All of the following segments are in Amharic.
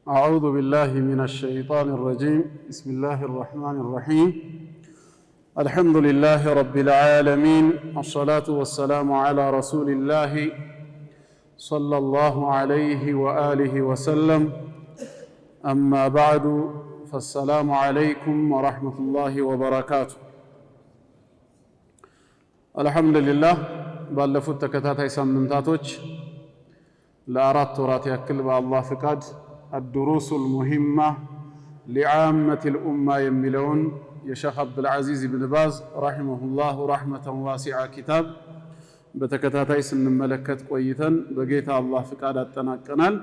أعوذ بالله من الشيطان الرجيم. بسم الله الرحمن الرحيم. الحمد لله رب العالمين، الصلاة والسلام على رسول الله صلى الله عليه وآله وسلم. أما بعد، فالسلام عليكم ورحمة الله وبركاته. الحمد لله፣ ባለፉት ተከታታይ ሳምንታቶች ለ4 ወራት ያክል በአላህ ፍቃድ الدروس المهمة لعامة الأمة የሚለውን የሸኽ አብዱልዓዚዝ ብን ባዝ رحمه الله رحمة واسعة ኪታብ በተከታታይ ስንመለከት ቆይተን በጌታ አላህ ፍቃድ አጠናቀናል።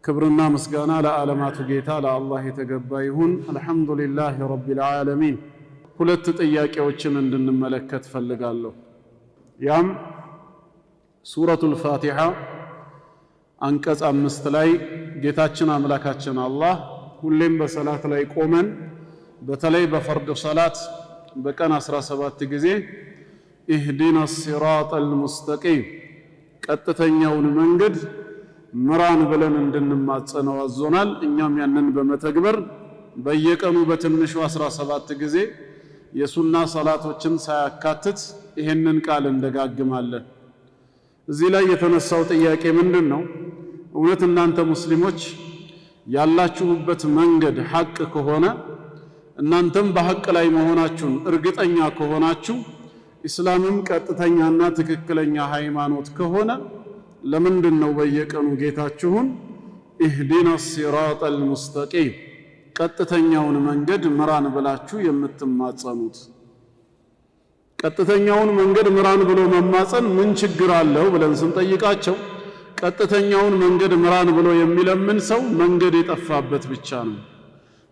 ክብርና ምስጋና ለዓለማቱ ጌታ ለአላህ የተገባ ይሁን። الحمد لله رب العالمين። ሁለት ጥያቄዎችን እንድንመለከት ፈልጋለሁ። ያም ሱረቱል ፋቲሓ አንቀጽ 5 ላይ ጌታችን አምላካችን አላህ ሁሌም በሰላት ላይ ቆመን፣ በተለይ በፈርድ ሰላት በቀን 17 ጊዜ اهدنا الصراط المستقيم፣ ቀጥተኛውን መንገድ ምራን ብለን እንድንማጸነው አዞናል። እኛም ያንን በመተግበር በየቀኑ በትንሹ 17 ጊዜ የሱና ሰላቶችን ሳያካትት ይሄንን ቃል እንደጋግማለን። እዚህ ላይ የተነሳው ጥያቄ ምንድን ነው? እውነት እናንተ ሙስሊሞች ያላችሁበት መንገድ ሐቅ ከሆነ፣ እናንተም በሐቅ ላይ መሆናችሁን እርግጠኛ ከሆናችሁ፣ ኢስላምም ቀጥተኛና ትክክለኛ ሃይማኖት ከሆነ፣ ለምንድን ነው በየቀኑ ጌታችሁን اهدنا الصراط المستقيም፣ ቀጥተኛውን መንገድ ምራን ብላችሁ የምትማጸኑት? ቀጥተኛውን መንገድ ምራን ብሎ መማጸን ምን ችግር አለው ብለን ስንጠይቃቸው፣ ቀጥተኛውን መንገድ ምራን ብሎ የሚለምን ሰው መንገድ የጠፋበት ብቻ ነው።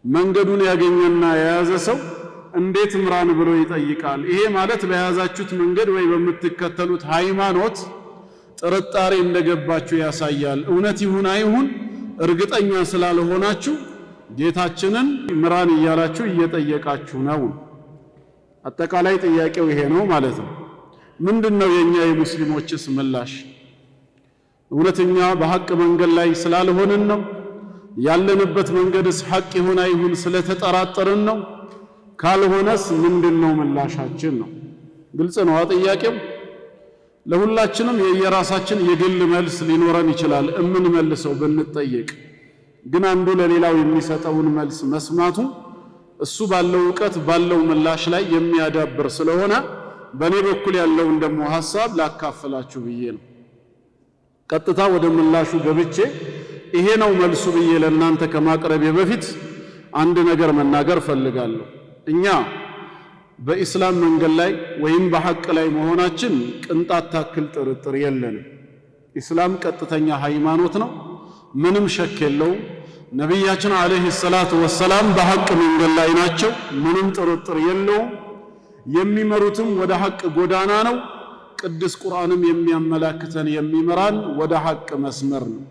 መንገዱን ያገኘና የያዘ ሰው እንዴት ምራን ብሎ ይጠይቃል? ይሄ ማለት በያዛችሁት መንገድ ወይ በምትከተሉት ሃይማኖት ጥርጣሬ እንደገባችሁ ያሳያል። እውነት ይሁን አይሁን እርግጠኛ ስላልሆናችሁ ጌታችንን ምራን እያላችሁ እየጠየቃችሁ ነው። አጠቃላይ ጥያቄው ይሄ ነው ማለት ነው። ምንድን ነው የእኛ የሙስሊሞችስ ምላሽ? እውነተኛ በሐቅ መንገድ ላይ ስላልሆንን ነው? ያለንበት መንገድስ ሐቅ ይሁን አይሁን ስለተጠራጠርን ነው? ካልሆነስ ምንድን ነው ምላሻችን ነው? ግልጽ ነው ጥያቄው። ለሁላችንም የየራሳችን የግል መልስ ሊኖረን ይችላል እምንመልሰው ብንጠየቅ። ግን አንዱ ለሌላው የሚሰጠውን መልስ መስማቱ እሱ ባለው እውቀት ባለው ምላሽ ላይ የሚያዳብር ስለሆነ በእኔ በኩል ያለውን ደግሞ ሐሳብ ላካፍላችሁ ብዬ ነው። ቀጥታ ወደ ምላሹ ገብቼ ይሄ ነው መልሱ ብዬ ለእናንተ ከማቅረቤ በፊት አንድ ነገር መናገር እፈልጋለሁ። እኛ በኢስላም መንገድ ላይ ወይም በሐቅ ላይ መሆናችን ቅንጣት ታክል ጥርጥር የለንም። ኢስላም ቀጥተኛ ሃይማኖት ነው፣ ምንም شك የለውም። ነቢያችን عليه الصلاة والسلام በሐቅ መንገድ ላይ ናቸው፣ ምንም ጥርጥር የለውም። የሚመሩትም ወደ ሐቅ ጎዳና ነው። ቅዱስ ቁርአንም የሚያመላክተን የሚመራን ወደ ሐቅ መስመር ነው።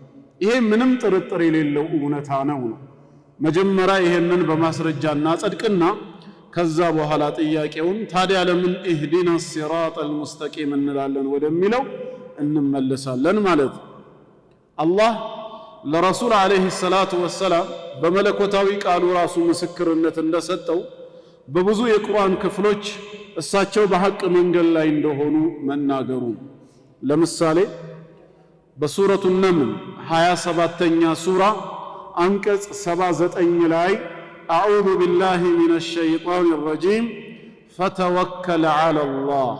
ይሄ ምንም ጥርጥር የሌለው እውነታ ነው። መጀመሪያ ይሄንን በማስረጃ እናጸድቅና ከዛ በኋላ ጥያቄውን ታዲያ ለምን اهدنا الصراط المستقيم እንላለን ወደሚለው እንመለሳለን ማለት ነው። አላህ ለረሱል عليه الصلاة والسلام በመለኮታዊ ቃሉ ራሱ ምስክርነት እንደሰጠው በብዙ የቁርአን ክፍሎች እሳቸው በሐቅ መንገድ ላይ እንደሆኑ መናገሩ። ለምሳሌ በሱረቱ ነምል 27ተኛ ሱራ አንቀጽ 79 ላይ أعوذ بالله من الشيطان الرجيم، فتوكل على الله፣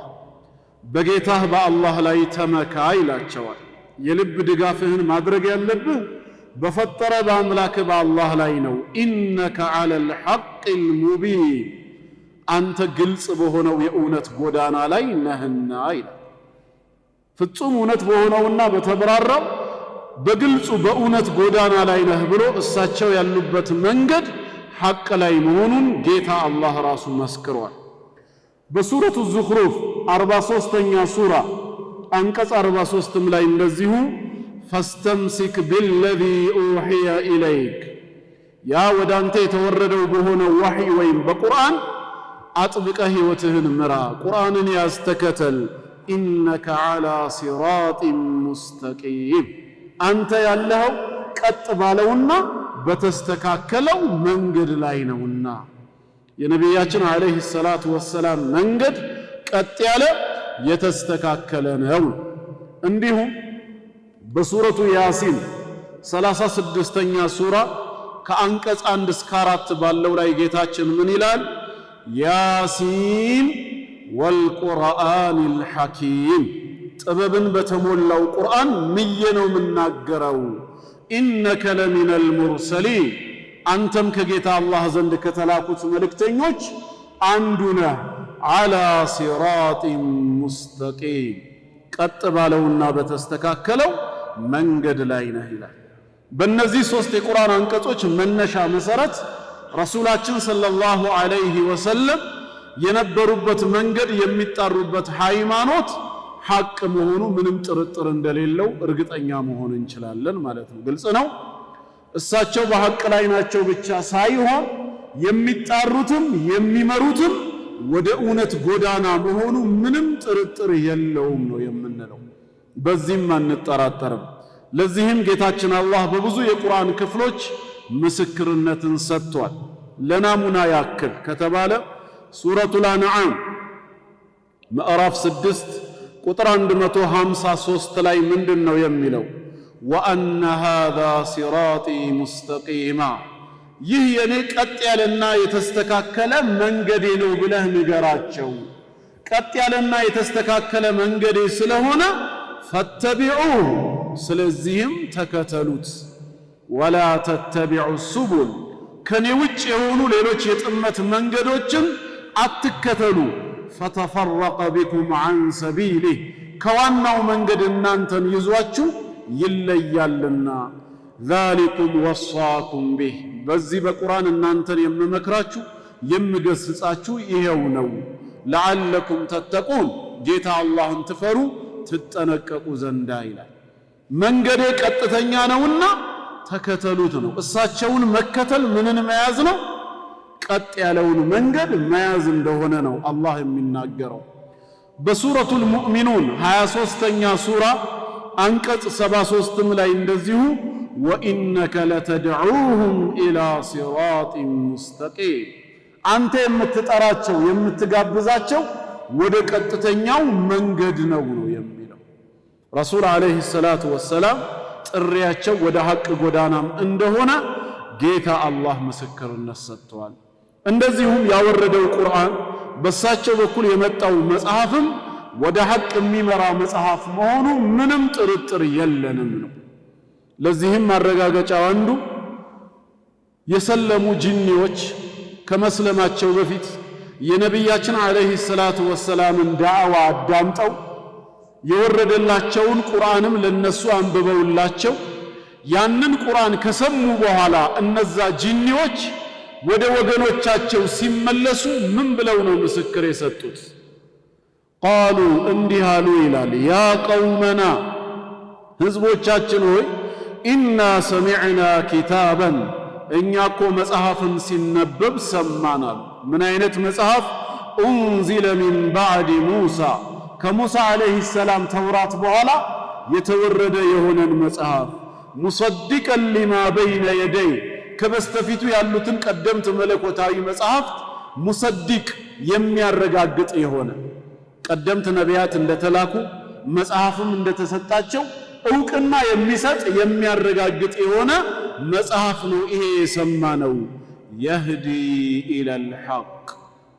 በጌታህ በአላህ ላይ ተመካ ይላቸዋል። የልብ ድጋፍህን ማድረግ ያለብህ በፈጠረ በአምላክህ በአላህ ላይ ነው። إنك على الحق المبين፣ አንተ ግልጽ በሆነው የእውነት ጎዳና ላይ ነህና ይላል። ፍጹም እውነት በሆነውና በተብራራው በግልጹ በእውነት ጎዳና ላይ ነህ ብሎ እሳቸው ያሉበት መንገድ ሐቅ ላይ መሆኑን ጌታ አላህ ራሱ መስክሯል። በሱረቱ ዙኽሩፍ 43ኛ ሱራ አንቀጽ 43ም ላይ እንደዚሁ فاستمسك بالذي أوحي إليك፣ ያ ወደ አንተ የተወረደው በሆነው ወሕይ ወይም በቁርአን አጥብቀህ ሕይወትህን ምራ፣ ቁርአንን ያዝ፣ ተከተል። إنك على صراط مستقيم፣ አንተ ያለኸው ቀጥ ባለውና በተስተካከለው መንገድ ላይ ነውና። የነቢያችን ዓለይሂ ሰላቱ ወሰላም መንገድ ቀጥ ያለ የተስተካከለ ነው። እንዲሁም በሱረቱ ያሲን 36ኛ ሱራ ከአንቀጽ 1 እስከ 4 ባለው ላይ ጌታችን ምን ይላል? يس والقرآن الحكيم፣ ጥበብን በተሞላው ቁርአን ምዬ ነው የምናገረው። إنك لمن المرسلين፣ አንተም ከጌታ አላህ ዘንድ ከተላኩት መልእክተኞች አንዱ ነህ። على صراط مستقيم፣ ቀጥ ባለውና በተስተካከለው መንገድ ላይ ነህ ይላል። በእነዚህ ሦስት የቁርአን አንቀጾች መነሻ መሰረት ረሱላችን صلى الله عليه وسلم የነበሩበት መንገድ፣ የሚጣሩበት ሃይማኖት ሐቅ መሆኑ ምንም ጥርጥር እንደሌለው እርግጠኛ መሆን እንችላለን ማለት ነው። ግልጽ ነው። እሳቸው በሐቅ ላይ ናቸው ብቻ ሳይሆን የሚጣሩትም የሚመሩትም ወደ እውነት ጎዳና መሆኑ ምንም ጥርጥር የለውም ነው የምንለው። በዚህም አንጠራጠርም። ለዚህም ጌታችን አላህ በብዙ የቁርአን ክፍሎች ምስክርነትን ሰጥቷል። ለናሙና ያክል ከተባለ ሱረቱል አንዓም ምዕራፍ 6 ቁጥር 153 ላይ ምንድን ነው የሚለው? وأن هذا صراطي مستقيما፣ ይህ የኔ ቀጥ ያለና የተስተካከለ መንገዴ ነው ብለህ ንገራቸው። ቀጥ ያለና የተስተካከለ መንገዴ ስለሆነ فاتبعوه፣ ስለዚህም ተከተሉት። ولا تتبعوا السبل፣ ከኔ ውጭ የሆኑ ሌሎች የጥመት መንገዶችን አትከተሉ። فتفرق بكم عن سبيله፣ ከዋናው መንገድ እናንተን ይዟችሁ ይለያልና። ذلكم وصاكم به፣ በዚህ በቁርአን እናንተን የምመክራችሁ የምገስጻችሁ ይሄው ነው። لعلكم تتقون፣ ጌታ አላህን ትፈሩ ትጠነቀቁ ዘንዳ ይላል። መንገዴ ቀጥተኛ ነውና ተከተሉት ነው። እሳቸውን መከተል ምንን መያዝ ነው? ቀጥ ያለውን መንገድ መያዝ እንደሆነ ነው አላህ የሚናገረው። በሱረቱል ሙእሚኑን 23ኛ ሱራ አንቀጽ 73ም ላይ እንደዚሁ وإنك لتدعوهم إلى صراط مستقيم፣ አንተ የምትጠራቸው የምትጋብዛቸው ወደ ቀጥተኛው መንገድ ነው ነው የሚለው። ረሱል عليه الصلاة والسلام ጥሪያቸው ወደ ሐቅ ጎዳናም እንደሆነ ጌታ አላህ ምስክርነት ሰጥተዋል። እንደዚሁም ያወረደው ቁርአን በሳቸው በኩል የመጣው መጽሐፍም ወደ ሐቅ የሚመራ መጽሐፍ መሆኑ ምንም ጥርጥር የለንም ነው። ለዚህም ማረጋገጫው አንዱ የሰለሙ ጂኒዎች ከመስለማቸው በፊት የነቢያችን ዓለይሂ ሰላቱ ወሰላምን ዳዕዋ አዳምጠው የወረደላቸውን ቁርአንም ለነሱ አንብበውላቸው ያንን ቁርአን ከሰሙ በኋላ እነዛ ጂኒዎች ወደ ወገኖቻቸው ሲመለሱ ምን ብለው ነው ምስክር የሰጡት? ቃሉ እንዲህ አሉ ይላል፣ ያ ቀውመና፣ ህዝቦቻችን ሆይ፣ ኢና ሰሚዕና ኪታበን፣ እኛ እኮ መጽሐፍን ሲነበብ ሰማናል። ምን አይነት መጽሐፍ? أنزل من بعد موسى፣ ከሙሳ عليه السلام ተውራት በኋላ የተወረደ የሆነን መጽሐፍ፣ مصدقا لما بين يديه፣ ከበስተፊቱ ያሉትን ቀደምት መለኮታዊ መጽሐፍት مصدق የሚያረጋግጥ የሆነ፣ ቀደምት ነቢያት እንደተላኩ መጽሐፍም እንደተሰጣቸው እውቅና የሚሰጥ የሚያረጋግጥ የሆነ መጽሐፍ ነው ይሄ የሰማነው። يهدي إلى الحق፣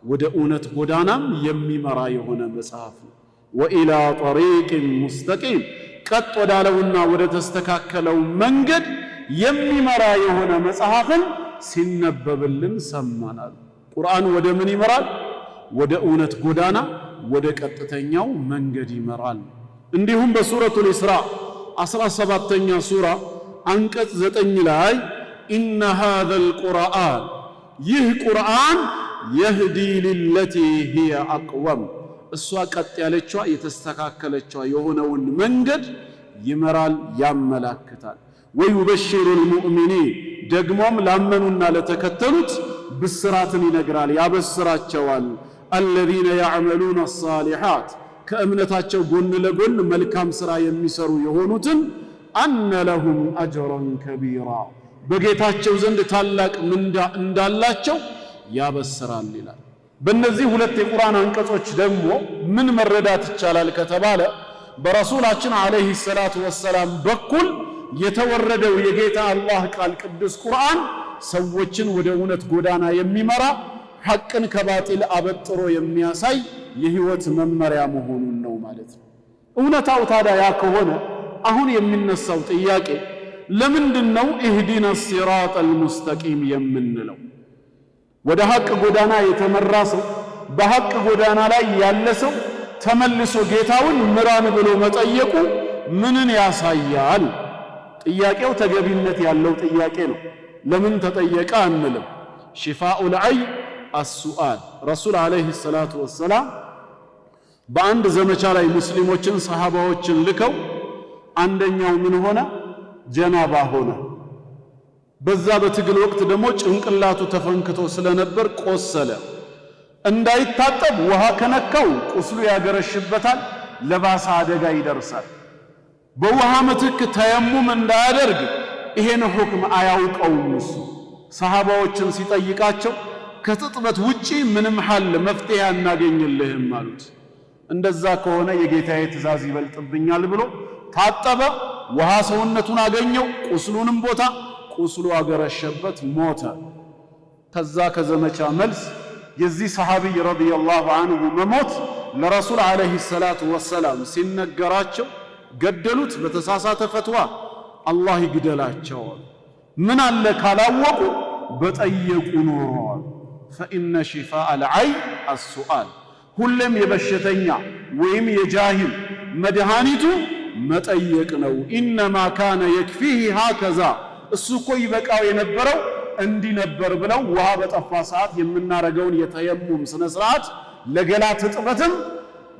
ወደ እውነት ጎዳናም የሚመራ የሆነ መጽሐፍ ነው። وإلى طريق مستقيم፣ ቀጥ ወዳለውና ወደ ተስተካከለው መንገድ የሚመራ የሆነ መጽሐፍን ሲነበብልን ሰማናል። ቁርአን ወደ ምን ይመራል? ወደ እውነት ጎዳና፣ ወደ ቀጥተኛው መንገድ ይመራል። እንዲሁም በሱረቱል ኢስራ 17ኛ ሱራ አንቀጽ 9 ላይ إن هذا القرآن፣ ይህ ቁርአን፣ يهدي للتي هي أقوم፣ እሷ ቀጥ ያለችዋ የተስተካከለችዋ የሆነውን መንገድ ይመራል፣ ያመላክታል። ويبشر المؤمنين፣ ደግሞም ላመኑና ለተከተሉት ብስራትን ይነግራል፣ ያበስራቸዋል። الذين يعملون الصالحات፣ ከእምነታቸው ጎን ለጎን መልካም ሥራ የሚሰሩ የሆኑትን፣ أن لهم أجرا كبيرا፣ በጌታቸው ዘንድ ታላቅ ምንዳ እንዳላቸው ያበስራል ይላል። በእነዚህ ሁለት የቁርአን አንቀጾች ደግሞ ምን መረዳት ይቻላል ከተባለ በረሱላችን ዓለይሂ ሰላቱ ወሰላም በኩል የተወረደው የጌታ አላህ ቃል ቅዱስ ቁርአን ሰዎችን ወደ እውነት ጎዳና የሚመራ፣ ሐቅን ከባጢል አበጥሮ የሚያሳይ የህይወት መመሪያ መሆኑን ነው ማለት ነው። እውነታው ታዲያ ያ ከሆነ አሁን የሚነሳው ጥያቄ ለምንድን ነው اهدنا الصراط المستقيم የምንለው? ወደ ሐቅ ጎዳና የተመራ ሰው፣ በሐቅ ጎዳና ላይ ያለ ሰው ተመልሶ ጌታውን ምራን ብሎ መጠየቁ ምንን ያሳያል? ጥያቄው ተገቢነት ያለው ጥያቄ ነው። ለምን ተጠየቀ አንልም። شفاء العي السؤال። ረሱል عليه الصلاة والسلام በአንድ ዘመቻ ላይ ሙስሊሞችን ሰሃባዎችን ልከው አንደኛው ምን ሆነ? ጀናባ ሆነ። በዛ በትግል ወቅት ደግሞ ጭንቅላቱ ተፈንክቶ ስለነበር ቆሰለ። እንዳይታጠብ ውሃ ከነካው ቁስሉ ያገረሽበታል፣ ለባሰ አደጋ ይደርሳል። በውሃ ምትክ ተየሙም እንዳያደርግ ይሄን ሁክም አያውቀውም እሱ። ሰሃባዎችን ሲጠይቃቸው ከትጥበት ውጪ ምንም ሐል መፍትሄ አናገኝልህም አሉት። እንደዛ ከሆነ የጌታዬ ትእዛዝ ይበልጥብኛል ብሎ ታጠበ። ውሃ ሰውነቱን አገኘው፣ ቁስሉንም ቦታ ቁስሉ አገረሸበት፣ ሞተ። ከዛ ከዘመቻ መልስ የዚህ ሰሃቢይ رضي الله عنه መሞት ለረሱል عليه الصلاة والسلام ሲነገራቸው ገደሉት በተሳሳተ ፈትዋ። አላህ ይግደላቸው። ምን አለ ካላወቁ በጠየቁ ኖረዋል። فإن شفاء العي السؤال። ሁሌም የበሽተኛ ወይም የጃሂል መድኃኒቱ መጠየቅ ነው። إنما كان يكفيه هكذا፣ እሱ እኮ ይበቃው የነበረው እንዲህ ነበር ብለው ውሃ በጠፋ ሰዓት የምናረገውን የተየሙም ስነ ስርዓት ለገላ ትጥበትም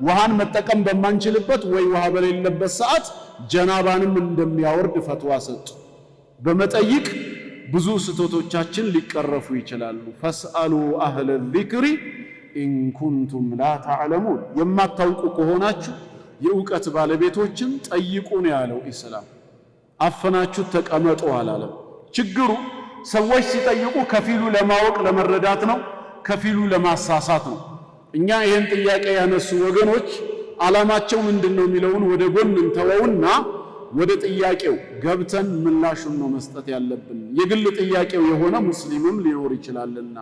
ውሃን መጠቀም በማንችልበት ወይ ውሃ በሌለበት ሰዓት ጀናባንም እንደሚያወርድ ፈትዋ ሰጡ። በመጠይቅ ብዙ ስህተቶቻችን ሊቀረፉ ይችላሉ። فاسألوا أهل الذكر إن كنتم لا تعلمون፣ የማታውቁ ከሆናችሁ የእውቀት ባለቤቶችን ጠይቁ ነው ያለው ኢስላም። አፈናችሁ ተቀመጡ አላለም። ችግሩ ሰዎች ሲጠይቁ ከፊሉ ለማወቅ ለመረዳት ነው፣ ከፊሉ ለማሳሳት ነው። እኛ ይህን ጥያቄ ያነሱ ወገኖች ዓላማቸው ምንድን ነው የሚለውን ወደ ጎን እንተወውና ወደ ጥያቄው ገብተን ምላሹን ነው መስጠት ያለብን። የግል ጥያቄው የሆነ ሙስሊምም ሊኖር ይችላልና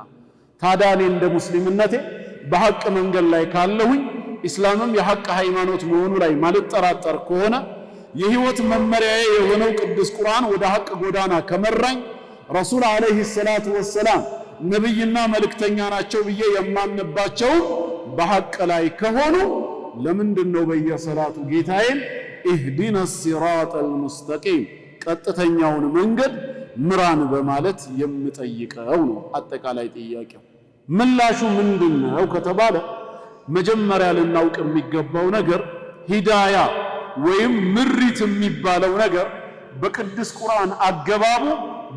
ታዲያ እኔ እንደ ሙስሊምነቴ በሐቅ መንገድ ላይ ካለሁኝ፣ ኢስላምም የሐቅ ሃይማኖት መሆኑ ላይ ማልጠራጠር ከሆነ፣ የህይወት መመሪያዬ የሆነው ቅዱስ ቁርአን ወደ ሐቅ ጎዳና ከመራኝ፣ ረሱል عليه الصلاة والسلام ነብይና መልእክተኛ ናቸው ብዬ የማምንባቸው በሐቅ ላይ ከሆኑ ለምንድን ነው በየሰላቱ ጌታዬን اهدنا الصراط المستقيم፣ ቀጥተኛውን መንገድ ምራን በማለት የምጠይቀው ነው አጠቃላይ ጥያቄው። ምላሹ ምንድን ነው ከተባለ መጀመሪያ ልናውቅ የሚገባው ነገር ሂዳያ ወይም ምሪት የሚባለው ነገር በቅዱስ ቁርአን አገባቡ፣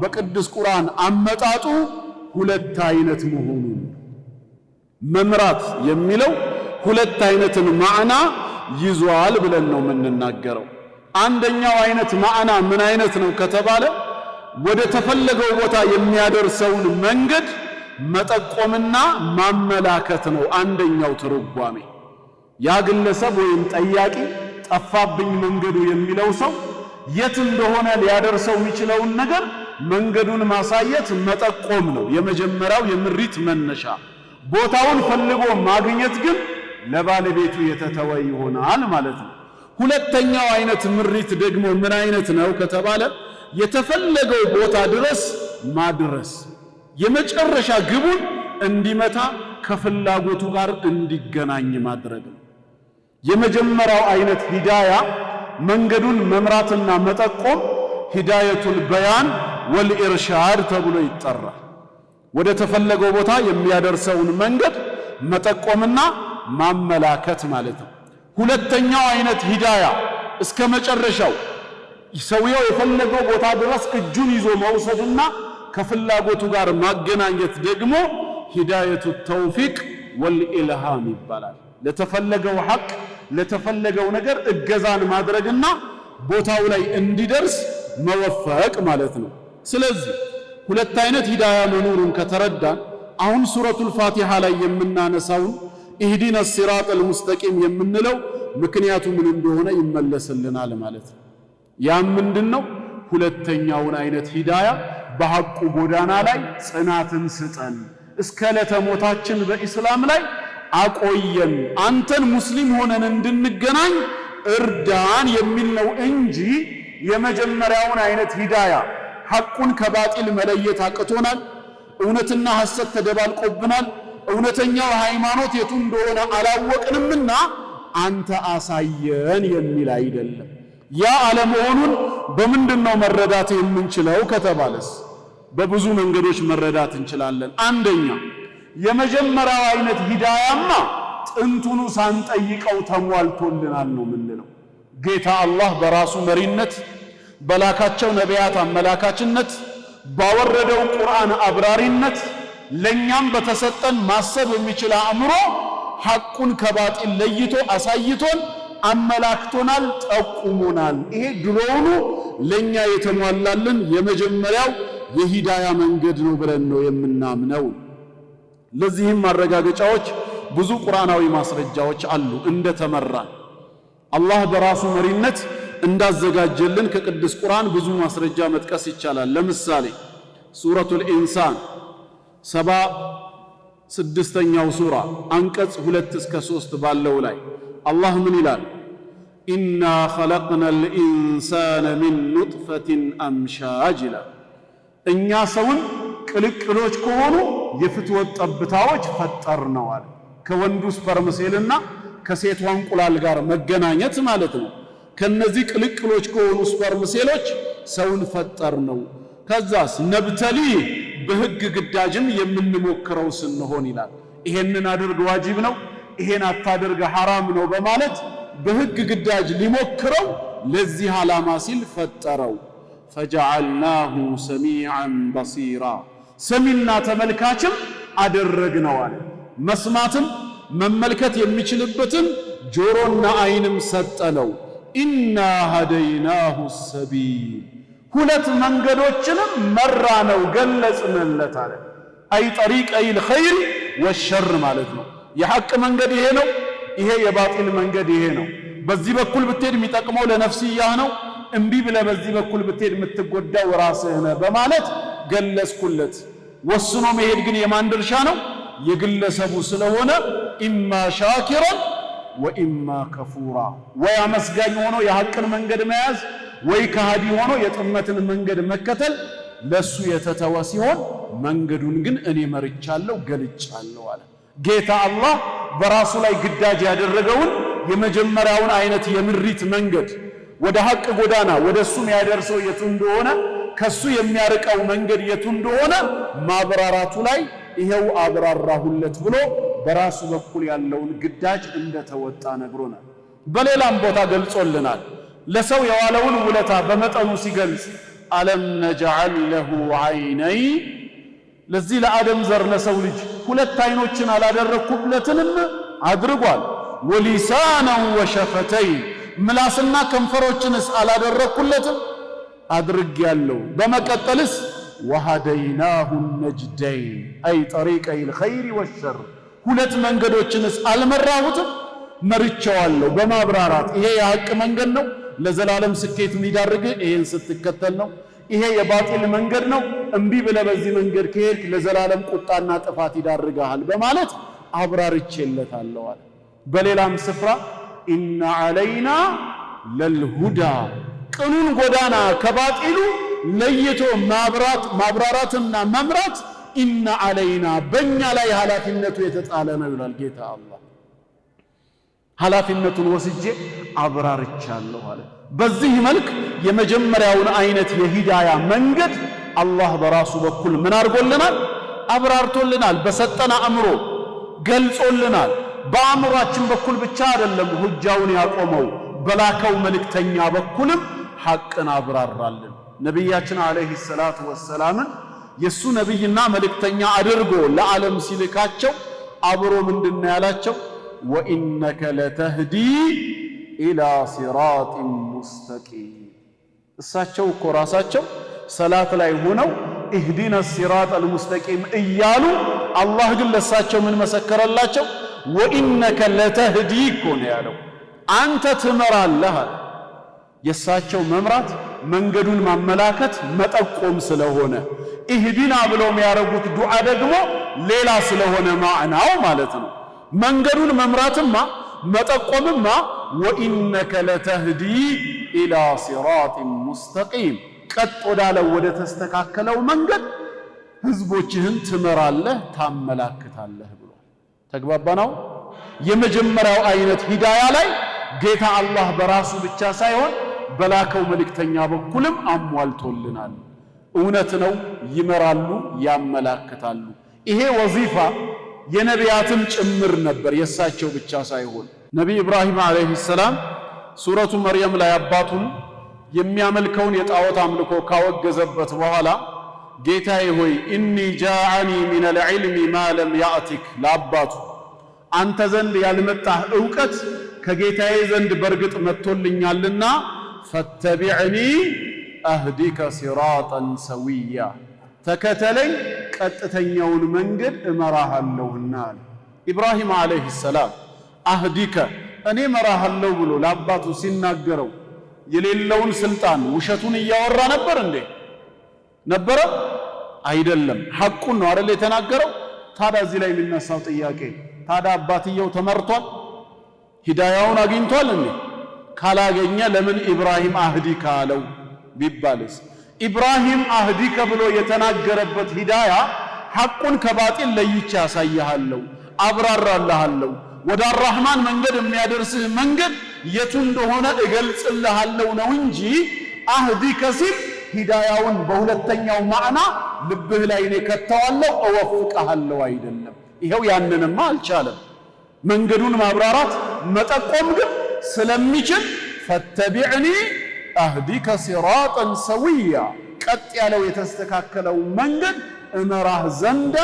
በቅዱስ ቁርአን አመጣጡ ሁለት አይነት መሆኑን። መምራት የሚለው ሁለት አይነትን ማዕና ይዟል ብለን ነው የምንናገረው። አንደኛው አይነት ማዕና ምን አይነት ነው ከተባለ ወደ ተፈለገው ቦታ የሚያደርሰውን መንገድ መጠቆምና ማመላከት ነው አንደኛው ትርጓሜ። ያ ግለሰብ ወይም ጠያቂ ጠፋብኝ መንገዱ የሚለው ሰው የት እንደሆነ ሊያደርሰው የሚችለውን ነገር መንገዱን ማሳየት መጠቆም ነው የመጀመሪያው የምሪት መነሻ። ቦታውን ፈልጎ ማግኘት ግን ለባለቤቱ የተተወ ይሆናል ማለት ነው። ሁለተኛው አይነት ምሪት ደግሞ ምን አይነት ነው ከተባለ የተፈለገው ቦታ ድረስ ማድረስ፣ የመጨረሻ ግቡን እንዲመታ ከፍላጎቱ ጋር እንዲገናኝ ማድረግ ነው። የመጀመሪያው አይነት ሂዳያ መንገዱን መምራትና መጠቆም هداية البيان والإرشاد ተብሎ ይጠራል። ወደ ተፈለገው ቦታ የሚያደርሰውን መንገድ መጠቆምና ማመላከት ማለት ነው። ሁለተኛው አይነት ሂዳያ እስከ መጨረሻው ሰውየው የፈለገው ቦታ ድረስ እጁን ይዞ መውሰድና ከፍላጎቱ ጋር ማገናኘት ደግሞ هداية التوفيق والإلهام ይባላል። ለተፈለገው ሐቅ ለተፈለገው ነገር እገዛን ማድረግና ቦታው ላይ እንዲደርስ መወፈቅ ማለት ነው። ስለዚህ ሁለት አይነት ሂዳያ መኖሩን ከተረዳን አሁን ሱረቱል ፋቲሃ ላይ የምናነሳውን اهدنا الصراط المستقيم የምንለው ምክንያቱ ምን እንደሆነ ይመለስልናል ማለት ነው። ያም ምንድን ነው? ሁለተኛውን አይነት ሂዳያ በሐቁ ጎዳና ላይ ጽናትን ስጠን፣ እስከ ዕለተ ሞታችን በኢስላም ላይ አቆየን፣ አንተን ሙስሊም ሆነን እንድንገናኝ እርዳን የሚል ነው እንጂ የመጀመሪያውን አይነት ሂዳያ ሐቁን ከባጢል መለየት አቅቶናል፣ እውነትና ሐሰት ተደባልቆብናል፣ እውነተኛው ሃይማኖት የቱ እንደሆነ አላወቅንምና አንተ አሳየን የሚል አይደለም። ያ አለመሆኑን በምንድን ነው መረዳት የምንችለው ከተባለስ በብዙ መንገዶች መረዳት እንችላለን። አንደኛ የመጀመሪያው አይነት ሂዳያማ ጥንቱኑ ሳንጠይቀው ተሟልቶልናል ነው የምንለው። ጌታ አላህ በራሱ መሪነት በላካቸው ነቢያት አመላካችነት ባወረደው ቁርአን አብራሪነት ለእኛም በተሰጠን ማሰብ የሚችል አእምሮ ሐቁን ከባጢል ለይቶ አሳይቶን አመላክቶናል፣ ጠቁሞናል። ይሄ ድሮውኑ ለእኛ የተሟላልን የመጀመሪያው የሂዳያ መንገድ ነው ብለን ነው የምናምነው። ለዚህም ማረጋገጫዎች ብዙ ቁርአናዊ ማስረጃዎች አሉ። እንደተመራን አላህ በራሱ መሪነት እንዳዘጋጀልን ከቅዱስ ቁርአን ብዙ ማስረጃ መጥቀስ ይቻላል። ለምሳሌ ሱረቱል ኢንሳን 76ኛው ሱራ አንቀጽ 2 እስከ 3 ባለው ላይ አላህ ምን ይላል? إنا خلقنا الإنسان من نطفة أمشاج ይላል። እኛ ሰውን ቅልቅሎች ከሆኑ የፍትወት ጠብታዎች ፈጠርነው አለ። ከወንዱ sperm cell ና ከሴቷ እንቁላል ጋር መገናኘት ማለት ነው። ከነዚህ ቅልቅሎች ከሆኑ sperm ሴሎች ሰውን ፈጠርነው። ከዛስ نبتليه በህግ ግዳጅም የምንሞክረው ስንሆን ይላል። ይሄንን አድርግ ዋጅብ ነው፣ ይሄን አታድርግ ሐራም ነው በማለት በህግ ግዳጅ ሊሞክረው ለዚህ ዓላማ ሲል ፈጠረው። فجعلناه سميعا بصيرا ሰሚና ተመልካችም አደረግነው አለ። መስማትም መመልከት የሚችልበትን ጆሮና አይንም ሰጠነው። إنا هديناه السبيل ሁለት መንገዶችንም መራነው ገለጽንለት አለ። أي طريقي الخير والشر ማለት ነው። የሐቅ መንገድ ይሄ ነው፣ ይሄ የባጢል መንገድ ይሄ ነው። በዚህ በኩል ብትሄድ የሚጠቅመው ለነፍስያህ ነው። እምቢ ብለህ በዚህ በኩል ብትሄድ የምትጎዳው ራስህ ነህ በማለት ገለጽኩለት። ወስኖ መሄድ ግን የማን ድርሻ ነው? የግለሰቡ ስለሆነ إما شاكرا وإما كفورا፣ ወይ አመስጋኝ ሆኖ የሐቅን መንገድ መያዝ ወይ ከሃዲ ሆኖ የጥመትን መንገድ መከተል ለሱ የተተወ ሲሆን መንገዱን ግን እኔ መርቻለሁ ገልጫለሁ አለ። ጌታ አላህ በራሱ ላይ ግዳጅ ያደረገውን የመጀመሪያውን አይነት የምሪት መንገድ ወደ ሐቅ ጎዳና ወደ እሱ የሚያደርሰው የቱ እንደሆነ ከሱ የሚያርቀው መንገድ የቱ እንደሆነ ማብራራቱ ላይ ይሄው አብራራሁለት ብሎ በራሱ በኩል ያለውን ግዳጅ እንደተወጣ ነግሮናል። በሌላም ቦታ ገልጾልናል። ለሰው የዋለውን ውለታ በመጠኑ ሲገልጽ ألم نجعل له عينين ለዚህ ለአደም ዘር ለሰው ልጅ ሁለት አይኖችን አላደረግኩለትንም አድርጓል። ولسانا وشفتين ምላስና ከንፈሮችንስ አላደረግኩለትም አድርጌያለሁ። በመቀጠልስ وهديناه النجدين أي طريقي الخير والشر ሁለት መንገዶችንስ አልመራሁትም መርቸዋለሁ። በማብራራት ይሄ የሐቅ መንገድ ነው፣ ለዘላለም ስኬት የሚዳርግ ይሄን ስትከተል ነው። ይሄ የባጢል መንገድ ነው፣ እምቢ ብለህ በዚህ መንገድ ከሄድክ ለዘላለም ቁጣና ጥፋት ይዳርግሃል በማለት አብራርቼለታለሁ አለ። በሌላም ስፍራ إن علينا للهدى ቅኑን ጎዳና ከባጢሉ ለይቶ ማብራራትና መምራት إن علينا በእኛ ላይ ኃላፊነቱ የተጣለ ነው ይላል ጌታ አላህ። ኃላፊነቱን ወስጄ አብራርቻለሁ አለ። በዚህ መልክ የመጀመሪያውን አይነት የሂዳያ መንገድ አላህ በራሱ በኩል ምን አድርጎልናል? አብራርቶልናል። በሰጠን አእምሮ ገልጾልናል። በአእምሯችን በኩል ብቻ አይደለም ሁጃውን ያቆመው፣ በላከው መልእክተኛ በኩልም ሐቅን አብራራልን። ነቢያችን ዓለይሂ ሰላቱ ወሰላምን የእሱ ነቢይና መልእክተኛ አድርጎ ለዓለም ሲልካቸው አብሮ ምንድን ያላቸው? ወኢነከ ለተህዲ ኢላ ሲራጢን ሙስተቂም። እሳቸው እኮ ራሳቸው ሰላት ላይ ሆነው اهدنا الصراط المستقيم እያሉ አላህ ግን ለሳቸው ምን መሰከረላቸው? وإنك لتهدي እኮ ነው ያለው። አንተ ትመራለህ አለ። የእሳቸው መምራት መንገዱን ማመላከት መጠቆም ስለሆነ اهدنا ብለው የሚያደርጉት ዱዓ ደግሞ ሌላ ስለሆነ ማዕናው ማለት ነው። መንገዱን መምራትማ መጠቆምማ وإنك لتهدي إلى صراط مستقيم ቀጥ ወዳለው ወደ ተስተካከለው መንገድ ህዝቦችህን ትመራለህ፣ ታመላክታለህ ብሏል። ተግባባናው። የመጀመሪያው አይነት ሂዳያ ላይ ጌታ አላህ በራሱ ብቻ ሳይሆን በላከው መልእክተኛ በኩልም አሟልቶልናል። እውነት ነው፣ ይመራሉ፣ ያመላክታሉ። ይሄ ወዚፋ የነቢያትም ጭምር ነበር፣ የእሳቸው ብቻ ሳይሆን። ነቢይ ኢብራሂም ዓለይሂ ሰላም ሱረቱ መርየም ላይ አባቱን የሚያመልከውን የጣዖት አምልኮ ካወገዘበት በኋላ ጌታዬ ሆይ إني جاءني من العلم ما لم يأتك፣ ለአባቱ አንተ ዘንድ ያልመጣህ እውቀት ከጌታዬ ዘንድ በእርግጥ መጥቶልኛልና فاتبعني أهدك صراطا سويا ተከተለኝ ቀጥተኛውን መንገድ እመራሃለሁና አለ። ኢብራሂም ዓለይሂ ሰላም أهدك እኔ እመራሃለሁ ብሎ ለአባቱ ሲናገረው የሌለውን ስልጣን ውሸቱን እያወራ ነበር እንዴ? ነበረ? አይደለም። ሐቁን ነው አይደል የተናገረው? ታዲያ እዚህ ላይ የሚነሳው ጥያቄ ታዲያ አባትየው ተመርቷል? ሂዳያውን አግኝቷል እንዴ? ካላገኘ ለምን ኢብራሂም أهدك አለው ቢባልስ? ኢብራሂም أهدك ብሎ የተናገረበት ሂዳያ ሐቁን ከባጢል ለይቼ አሳይሃለሁ፣ አብራራልሃለሁ፣ ወደ አራህማን መንገድ የሚያደርስህ መንገድ የቱ እንደሆነ እገልጽልሃለሁ ነው እንጂ أهدك ሲል ሂዳያውን በሁለተኛው ማዕና ልብህ ላይ እኔ ከተዋለሁ እወፍቅሃለሁ አይደለም። ይኸው ያንንማ አልቻለም። መንገዱን ማብራራት መጠቆም ግን ስለሚችል فاتبعني أهدك صراطا سويا ቀጥ ያለው የተስተካከለው መንገድ እመራህ ዘንዳ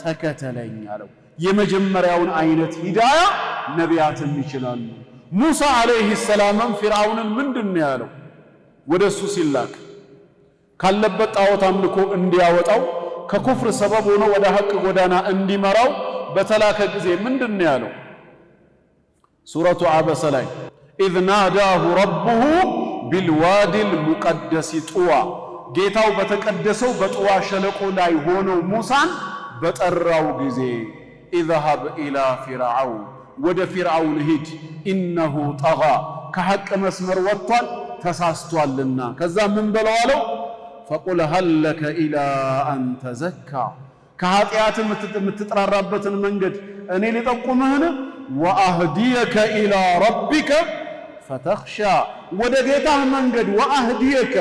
ተከተለኝ አለው። የመጀመሪያውን አይነት ሂዳያ ነቢያትም ይችላሉ። ሙሳ ዓለይሂ ሰላምም ፊርዓውንን ምንድን ነው ያለው? ወደ እሱ ሲላክ ካለበት ጣዖት አምልኮ እንዲያወጣው ከኩፍር ሰበብ ሆኖ ወደ ሐቅ ጎዳና እንዲመራው በተላከ ጊዜ ምንድን ነው ያለው? ሱረቱ አበሰ ላይ إذ ناداه ربه بالواد المقدس طوى ጌታው በተቀደሰው በጡዋ ሸለቆ ላይ ሆኖ ሙሳን በጠራው ጊዜ اذهب إلى فرعون ወደ ፊርዓውን ሂድ፣ إنه طغى ከሐቅ መስመር ወጥቷል ተሳስቷልና። ከዛ ምን በለው አለው? فقل هل لك إلى أن تزكى ከኃጢአት የምትጠራራበትን መንገድ እኔ ልጠቁምህን? وأهديك إلى ربك فتخشى ወደ ጌታህ መንገድ وأهديك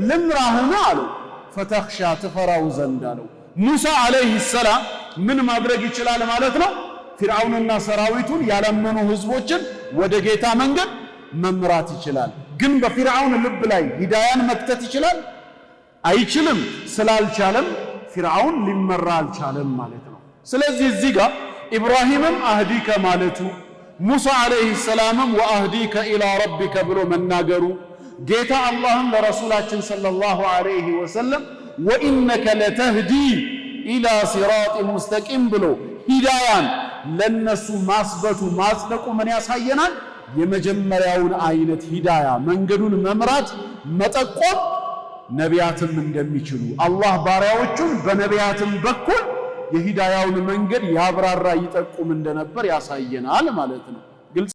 ልምራህን አለው። فتخشى ትፈራው ዘንድ አለው። ሙሳ ዓለይሂ ሰላም ምን ማድረግ ይችላል ማለት ነው? ፊርዓውንና ሰራዊቱን ያላመኑ ህዝቦችን ወደ ጌታ መንገድ መምራት ይችላል። ግን በፊርዓውን ልብ ላይ ሂዳያን መክተት ይችላል? አይችልም። ስላልቻለም ፊርዓውን ሊመራ አልቻለም ማለት ነው። ስለዚህ እዚህ ጋር ኢብራሂምም أهدك ማለቱ ሙሳ ዓለይሂ ሰላምም وأهديك إلى ربك ብሎ መናገሩ ጌታ አላህም ለረሱላችን صلى الله عليه وسلم وإنك لتهدي إلى صراط مستقيم ብሎ ሂዳያን ለነሱ ማስበቱ ማጽደቁ ምን ያሳየናል? የመጀመሪያውን አይነት ሂዳያ መንገዱን መምራት መጠቆም ነቢያትም እንደሚችሉ አላህ ባሪያዎቹን በነቢያትም በኩል የሂዳያውን መንገድ ያብራራ ይጠቁም እንደነበር ያሳየናል ማለት ነው።